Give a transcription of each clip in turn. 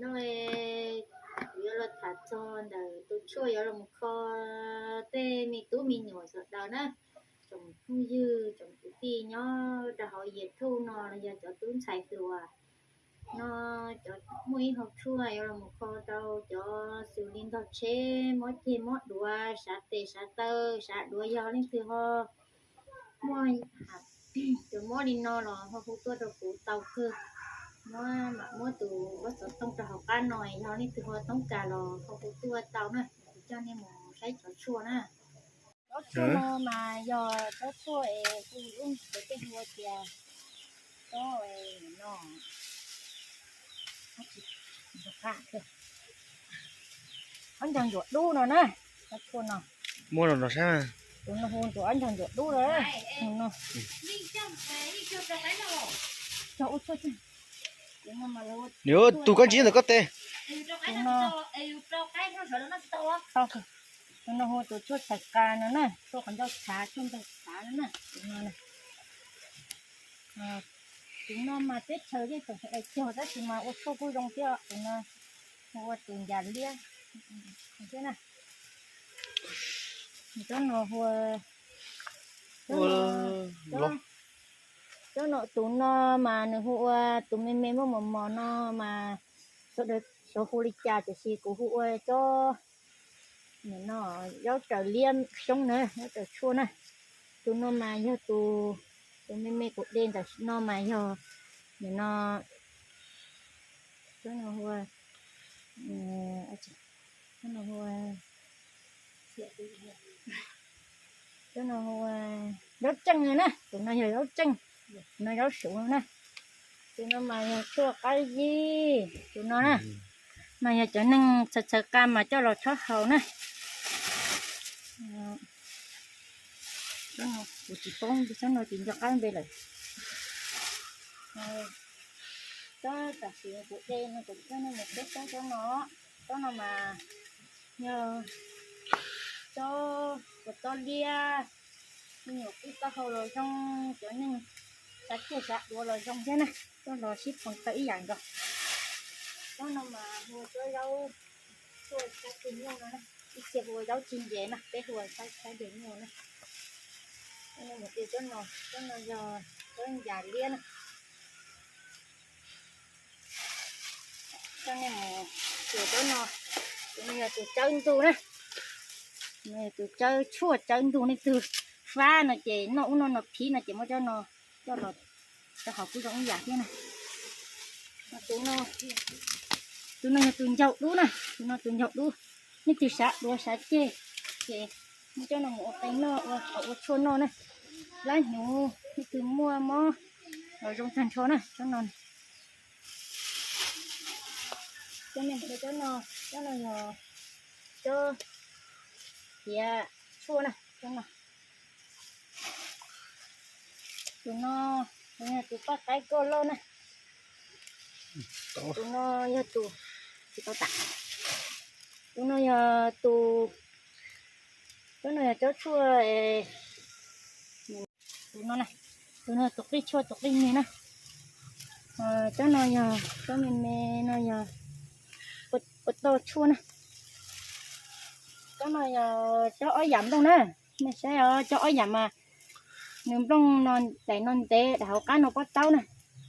No kuv yuav los tham txog ntawm tus tshuaj yuav los mus kho tej me tub me nyuam sawv daws na, tsoom phooj ywg tsoom kwv tij nyob rau hauv YouTube no los yog cov tub ntxhais hluas no, cov muaj ib hom tshuaj yuav los mus kho rau cov xws li ntog tsheb, mob ceg mob duav, sav tes sav taw, sav duav, yog leej twg ho muaj cov mob li no los ho hu tuaj rau kuv tau kawg. Muab mam muab tus pob xov tooj rau hauv qab no, yog leej twg ho toob kas los ho hu tuaj tau na, kuv coj nej mus saib cov tshuaj na. Cov tshuaj no mas yog cov tshuaj es kuv lub npe tej hu tias cov no, ob ncaug ncuav dub no na, cov tshuaj no. Muab los no saib. Tus no hu tus ob ncaug ncuav dub no. Tus no, tus no mas lawv hu, tus koj ntsib ntawm koj tes. Tus no, tus no hu tus tshuaj txhais qa no na, tshuaj qhov ncauj tshav, tshuaj npawg tshav no na, tus no na. Tus no mas teb chaws yeej tseem sawv daws cog tab sis mas ua tshuaj kuj zoo thiab, tus no hu ua tus ncas liab thiab na. Cov no hu ua, cov no, tus no mas nws hu ua tus me me muaj mos mos no mas sawv daws xyov hu li cas tiam sis kuv hu ua cov no zaub raws liab xyoob na, zaub raws tshuaj na. Tus no mas yog tus, tus me me kuv de ntawm no mas yog nim no, cov no hu ua, cov no hu ua, cov no hu ua zaub tseej no na, tus no yog zaub tseej, tus no zaub suav no na. Tus no mas yog tshuaj qab zib, tus no na, mas yog cov neeg txhaws txhaws qa mas coj los tshuab haus na. Kuv tsis paub cov no tsis nco qab npe lawm. Cov tam sim kuv de no kuv coj nej mus saib cov no, cov no mas yog cov kua txob liab, me nyuam qhib taub hau los zoo, cov neeg sav ceg sav duav los zoo thiab na, coj los sib phoov tau ib yam nkaus. Cov no mas hu ua cov zaub, hu ua tshaib tes nyuj no na, ib txhia hu ua zaub tsis nce na, peb hu ua tshaib tes nyuj na. Cov no, cov no yog cov ncas liab na. Coj nej mus, tus no, tus no yog tus tsawb ntug na, tus tsawb tshuaj tsawb ntug, leej twg fab no ces noj ub noj no phiv no ces muab cov no coj los rau hauv kuj zoo ib yam thiab na. Tus no, tus no yog tus ncaug dub na, tus no tus ncaug dub, leej twg sav duav sav ceg ces muab cov no mus ua qe noj, ua qhov ua tshuaj noj na. Lab hnyuv, leej twg muaj mob los zoo tag nrho na cov no. Cov no, cov no yog cov hiav tshuaj na, cov no. Tus no, tus no yog tus paj qaib kauj loj na. Tus no yog tus, tsis tau tam. Tus no yog tus, cov no yog cov tshuaj, tus no na, tus no tus qij tshuaj tus qij niag na. Cov no yog cov me me no yog ua tau tshuaj na. Cov no yog cov ob yam nplooj na. Nej saib os, cov ob yam mas nws nplooj no daim no ntev, daim hauv qab no pob taub na.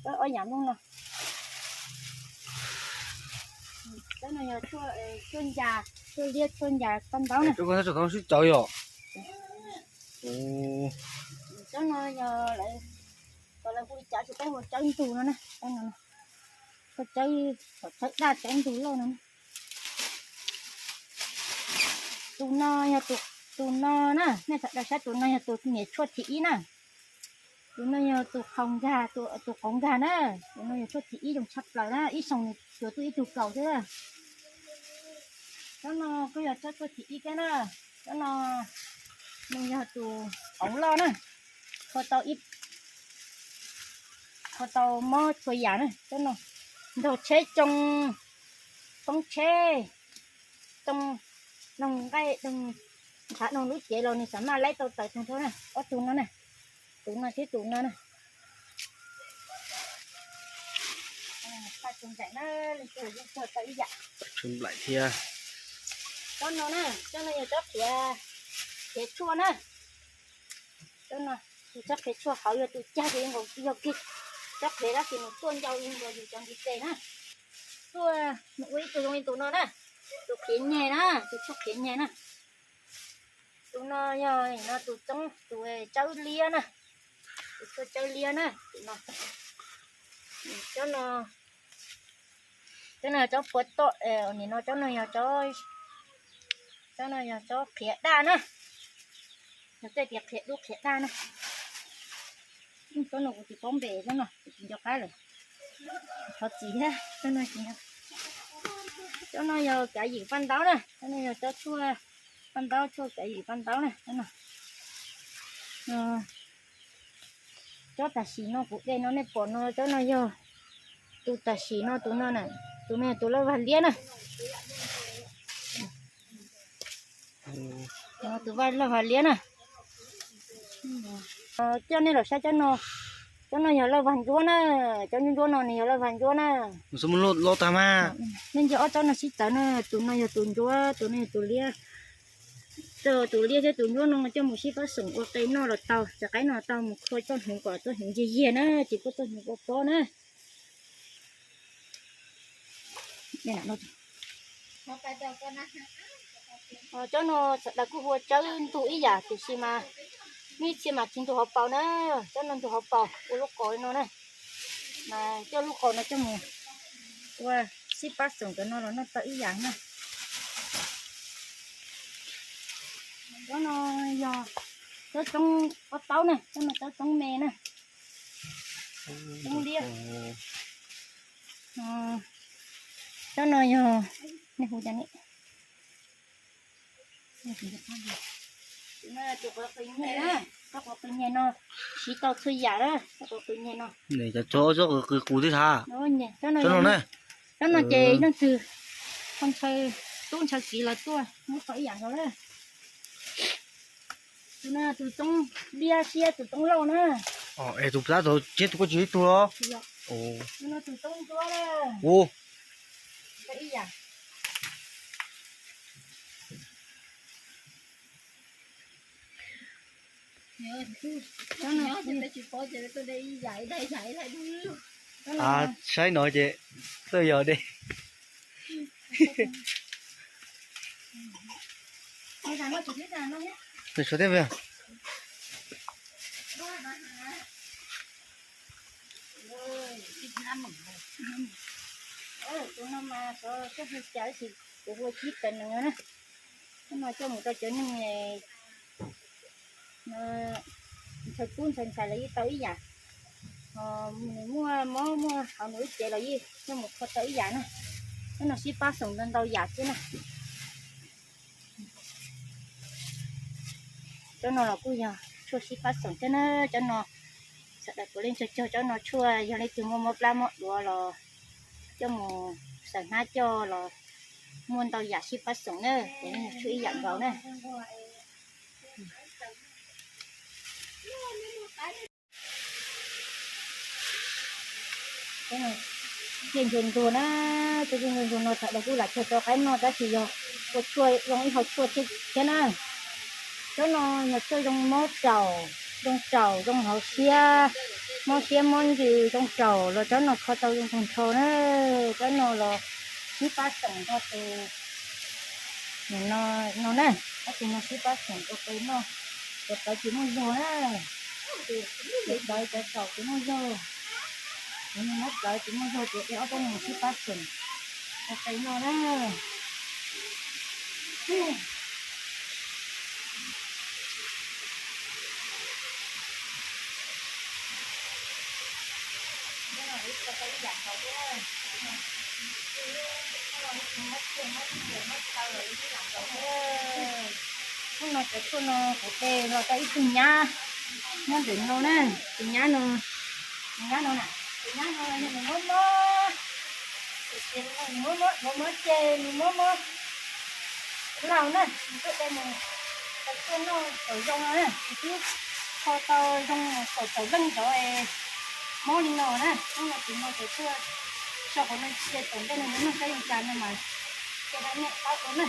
Cov ob yam nplooj no. Cov no yog tshuaj ncas, tshuaj liab tshuaj ncas koj ntaub na. Sib txawv yom. Cov no yog lawv, kom lawv hu li cas tsis peb hu tsawb ntug no na. Tsawb, tsawb daj tsawb ntug loj no. Tus no yog, tus no na, nej sawv daws saib, tus no yog tus niam tshuaj thib ib na. Tus no yog tus qhauv nkag, tus qhauv nkag na. Tus no yog tshuaj thib ib zoo tshaj plaws na, ib xyoos nws tuav tuaj ib tug kaus xwb. Cov no kuj yog cov tshuaj thib ib thiab na. Cov no nws yog tus qhauv loj na, kho tau ib, kho tau mob txhua yam na. Cov no ntog tsheb tsoo, poob tsheb, tsoo, noog nqaij, ntshav noog lub cev los nws xam maj laib tau tawm tag nrho na. Ob tug no na, tus no thiab tus no na. Tsuag nplaim na, leej twg yeej tuag tau ib yam. Tsuag nplaim thiab. Tsob no na, tsob no yog tsob qhiav, qhiav tshuaj na. Tsob no, tsob qhiav tshuaj hauv yog tus cag ces yeej nkaus yog kiag. Tsob qhiav dab tsi nws tuaj ncau yeej nkaus yus cov ntiv tes na. Tuaj nws ua ib tug zoo li tus no na, tus qhiav nyeg na, tus tshuaj qhiav nyeg na. Tus no yog no tus txoob tus tsawb liab na, tus tshuaj tsawb liab na, tus no. Cov no, cov no yog cov pua toj, nim no cov no yog cov, cov no yog cov qhiav daj na, yog tej tias qhiav dub qhiav daj na. Cov no kuv tsis paub npe, cov no kuv tsis nco qab lawm. Thov txim thiab, cov no tsis nco. Cov no yog kav yim paj ntaub na, cov no yog cov tshuaj paj ntaub, tshuaj kav yim paj ntaub na, cov no. Cov tam sim no kuv de no nej pom no, cov no yog tus tam sim no, tus no na, tus no yog tus laj vag liab na. Tus laj vag liab na. Coj nej los saib cov no, cov no yog laj vag ntsuab na, cov ntsuab ntsuab no nws yog laj vag ntsuab na. Loj tag mas. Nej ntsia ob tsob no sib txawv na, tus no yog tus ntsuab, tus no yog tus liab. Coj tus liab thiab tus ntsuab no coj mus sib pab xoom ua qe noj los tau, txawm qaib no tau mus khua txoj hnyuv kom txoj hnyuv yiag yiag na, tsis pub txoj hnyuv pob pob na. Cov no sawv daws kuj hu ua tsawb ntug ib yam tiam sis mas muaj ib txhia mas tsis ntug hauv paus na, cov no ntug hauv paus ua lub qos li no na. Mas coj lub qos no coj mus ua sib pab xoom cov no los noj tau ib yam na. Cov no yog cov txoob pob taub na, cov no cov txoob me na. Txoob liab. Cov no yog, nej hu cas ne? Tus qos qws nyeg no siv tau txhua yam lawm, tus qos qws nyeg no. Cov tsob qos qws qus tib thab. Cov no ces leej twg ho ntshaw tub ntshaw kiv los tuaj muab tau ib yam nkaus lawm. Tus no tus txoob liab siab, tus txoob lauj na. Es tus plab tau ces tus koj tsis ib tug los? Tus no tus txoob ntsuab na. Ua ib yam. Saib no ces txawj yog de. Suav thiab. Tus no mas xyov coj hu cas tab sis kuv hu ua tsib tawm nees na. Hnub no coj mus rau cov neeg ntshaw tub ntshaw ntxhais los yeej tau ib yam, ho nws muaj mob muaj hauv nws lub cev los yeej coj mus kho tau ib yam na. Hnub no sib pab xoom ntau ntau yam xwb na. Cov no los kuj yog tshuaj sib pab xoom thiab na. Cov no sawv daws puav leej tsawg tsawg cov no tshuaj, yog leej twg muaj mob plab mob duav los coj mus xaws hnab coj los muaj ntau yam sib pab xoom na, ces yog tshuaj ib yam nkaus na. Tej ntsuag ntsuag na, tej ntsuag ntsuag no sawv daws kuj lam tsawg rau qaib noj tab sis yog ua tshuaj zoo ib hau tshuaj thiab na. Cov no yog tshuaj zoo mob raum, zoo raum zoo hauv siab, mob siab mob ntsws zoo raum los cov no kho tau zoo tag nrho na. Cov no los sib pab xoom nrog tus no na, ob tug no sib pab xoom ua qe noj, cov plawv tsis muaj zog na. Cov plawv cov raum tsis muaj zog, cov no muab plawv tsis muaj zog ces ob tug no sib pab xoom ua qe noj na. Hnub no cov tshuaj no kuv qe los tau ib tug nyab nyob ntawm no na, tus nyab no, tus nyab no na, tus nyab no yog nws mob mob, nws mob mob ces nws mob mob laug na, nws tuaj de mus tau tshuaj noj tau zoo no na, nws twb kho tau zoo kaum tawm leej cov mob li no na, hnub no tus no cov tshuaj Tso qhov no cia tom ntej no yuav noj saib zoo cas no mas cia rau nej paub ua na.